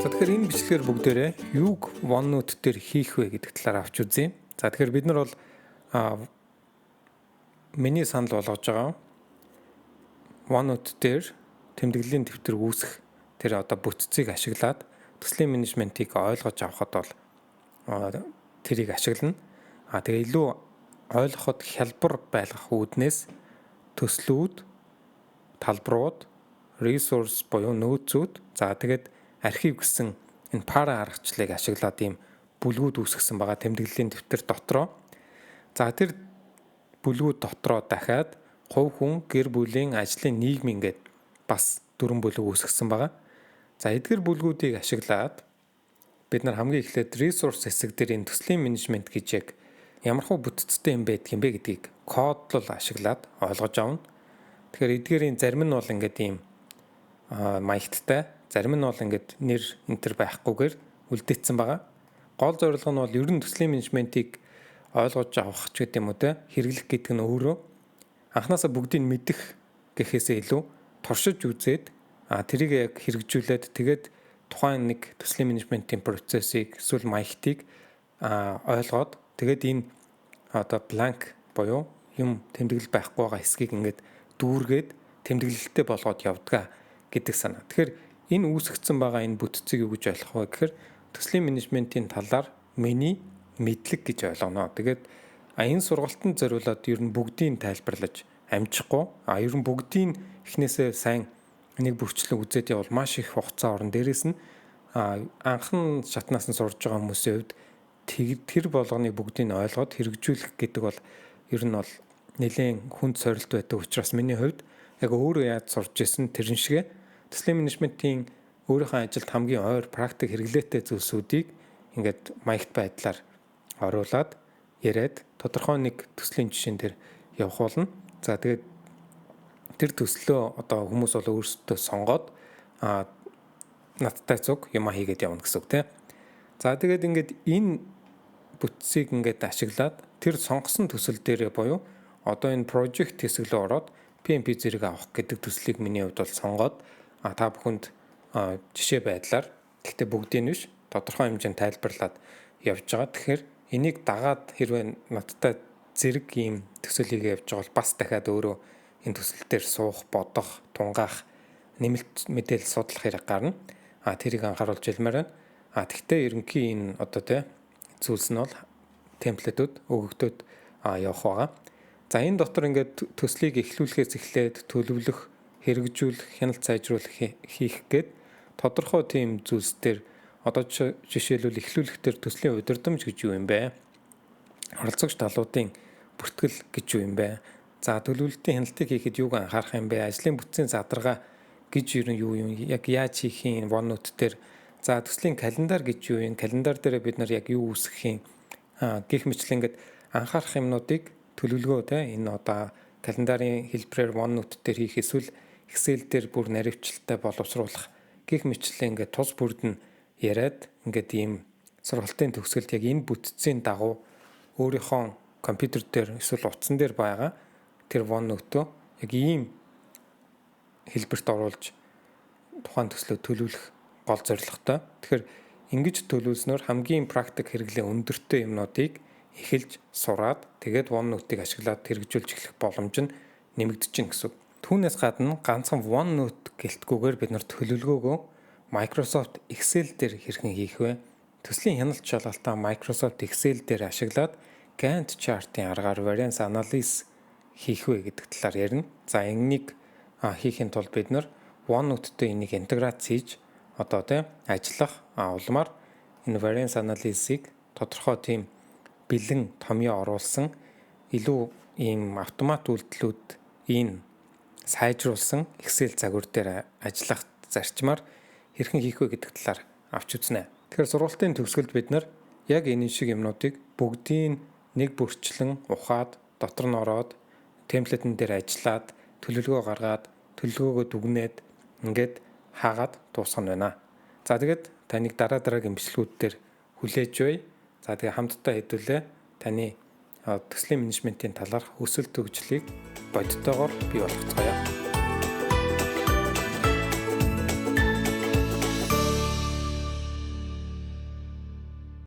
За, тэгэхээр энэ бичлэгээр бүгдээрээ юуг OneNote дээр хийх вэ гэдэг талаар авч үзье. За, тэгэхээр бид нар бол миний санал болгож байгаа OneNote дээр тэмдэглэлийн дэвтэр үүсгэх тэр одоо бүтцийг ашиглаад төслийн менежментийг ойлгож авахад бол тэрийг ашиглана. А тэгээ илүү ойлгоход хялбар байлгах үүднээс төслүүд, талбарууд, resource буюу нөөцүүд, за тэгээд архив гэсэн энэ PARA аргачлалыг ашиглаад ийм бүлгүүд үүсгэсэн байгаа тэмдэглэлийн дэвтэр дотроо. За, тэр бүлгүүд дотроо дахиад хувь хүн, гэр бүлийн, ажлын нийгэм ингээд бас дөрвөн бүлэг үүсгэсэн байгаа. За, эдгээр бүлгүүдийг ашиглаад бид нар хамгийн эхлээд resource хэсэг дээр энэ төслийн менежмент гэж яг ямархуу бүтцтэй юм байдаг юм бэ гэдгийг кодлол ашиглаад ойлгож авна. Тэгэхээр эдгээрийн зарим нь бол ингээд ийм маягттай, зарим нь бол ингээд нэр энэ тэр байхгүйгээр үлдээсэн байгаа. Гол зорилго нь бол ер нь төслийн менежментийг ойлгож авах ч гэдэг юм уу, те, хэрэглэх гэдэг нь өөрөө анхнаасаа бүгдийг мэдэх гэхээсээ илүү туршиж үзээд тэрийг яг хэрэгжүүлээд, тэгээд тухайн нэг төслийн менежментийн процессыг эсвэл маягтыг ойлгоод, тэгээд энэ одоо blank буюу юм тэмдэглэл байхгүй байгаа хэсгийг ингээд дүүргээд тэмдэглэлтэй болгоод явдаг гэдэг санаа. Тэгэхээр энэ үүсгэсэн байгаа энэ бүтцийг юу гэж ойлгох вэ гэхээр төслийн менежментийн талаар миний мэдлэг гэж ойлгоно. Тэгээд энэ сургалтанд зориулаад ер нь бүгдийг тайлбарлаж амжихгүй. А ер нь бүгдийг эхнээсээ сайн нэг бүрчлэн үзээд явбал маш их хугацаа орно. Дээрээс нь анхан шатнаас нь сурж байгаа хүмүүсийн хувьд тэр болгоныг бүгдийг нь ойлгоод хэрэгжүүлэх гэдэг бол ер нь бол нэлээд хүнд сорилт байдаг учраас миний хувьд яг өөрөө яаж сурж исэн тэрэн шигэ төслийн менежментийн өөрийнхөө ажилд хамгийн ойр практик хэрэглээтэй зүйлсүүдийг ингээд маягт байдлаар оруулаад яриад тодорхой нэг төслийн жишээн дээр явах болно. За, тэгээд тэр төслөө одоо хүмүүс бол өөрсдөө сонгоод надтай цуг юм хийгээд явна гэсэн үг, тийм. За, тэгээд ингээд энэ бүтцийг ингээд ашиглаад тэр сонгосон төсөл дээрээ буюу одоо энэ project хэсэг рүү ороод PMP зэрэг авах гэдэг төслийг миний хувьд бол сонгоод та бүхэнд жишээ байдлаар, гэхдээ бүгдийг нь биш, тодорхой хэмжээнд тайлбарлаад явж байгаа. Тэгэхээр энийг дагаад хэрвээ надтай зэрэг ийм төсөл хийгээ явж байгаа бол бас дахиад өөрөө энэ төсөл дээр суух, бодох, тунгаах, нэмэлт мэдээлэл судлах хэрэг гарна. А тэрийг анхааруулж хэлмээр байна. А тэгтээ ерөнхий энэ одоо тий зүйлс нь бол template үүд өгөгдөд явах байгаа. За, энэ дотор ингээд төслийг эхлүүлэхээс эхлээд төлөвлөх, хэрэгжүүлэх, хяналт сайжруулах хийх гээд тодорхой тийм зүйлс дээр, одоо жишээлбэл, эхлүүлэх дээр төслийн удирдамж гэж юу юм бэ? Оролцогч талуудын бүртгэл гэж юу юм бэ? За, төлөвлөлтийн хяналтыг хийхэд юуг анхаарах юм бэ? Ажлын бүтцийн задаргаа гэж ер нь юу юм? Яг яаж хийх юм OneNote дээр? За, төслийн календар гэж юу юм? Календар дээр бид нар яг юу үүсгэх юм? Гэх мэтлэн ингээд анхаарах юмнуудыг төлөвлөгөө, те, энэ одоо календарын хэлбэрээр OneNote дээр хийх эсвэл Excel дээр бүр наривчлалтай боловсруулах гэх мэтлэн ингээд тус бүрд нь яриад, ингээд ийм сургалтын төгсгөлд яг энэ бүтцийн дагуу өөрийнхөө компьютер дээр эсвэл утсан дээр байгаа тэр OneNote-оо яг ийм хэлбэрт оруулж тухайн төслөө төлөвлөх гол зорилготой. Тэгэхээр ингэж төлөвлөснөөр хамгийн практик хэрэглээ өндөртэй юмнуудыг эхэлж сураад, тэгээд OneNote-ыг ашиглаад хэрэгжүүлж эхлэх боломж нь нэмэгдэж байна гэсэн үг. Түүнээс гадна ганцхан OneNote гэлтгүүгээр бид нар төлөвлөгөөгөө Microsoft Excel дээр хэрхэн хийх вэ? Төслийн хяналт шалгалтаа Microsoft Excel дээр ашиглаад Gantt chart-ын аргаар variance analysis хийх вэ гэдэг талаар ярина. За, энэнийг хийхийн тулд бид нар OneNote-тэй энийг интеграц хийж одоо тийм ажиллах, улмаар энэ variance analysis-ыг тодорхой тийм бэлэн томьёо оруулсан, илүү ийм автомат үйлдэлүүд энэ сайжруулсан Excel загвар дээр ажиллах зарчмаар хэрхэн хийх вэ гэдэг талаар авч үзнэ. Тэгэхээр сургалтын төгсгөлд бид нар яг энэ шиг юмнуудыг бүгдийг нэг бүрчлэн ухаад, дотор нь ороод, template эн дээр ажиллаад, төлөвлөгөө гаргаад, төлөвлөгөөгөө дүгнээд, ингээд хаагаад дуусгах нь байна. За, тэгээд таныг дараа дараагийн бичлэгүүд дээр хүлээж бай. За, тэгээ хамтдаа хэдүүлээ таны төслийн менежментийн талаарх өсөлт хөгжлийг бодитойгоор бий болгоцгоё.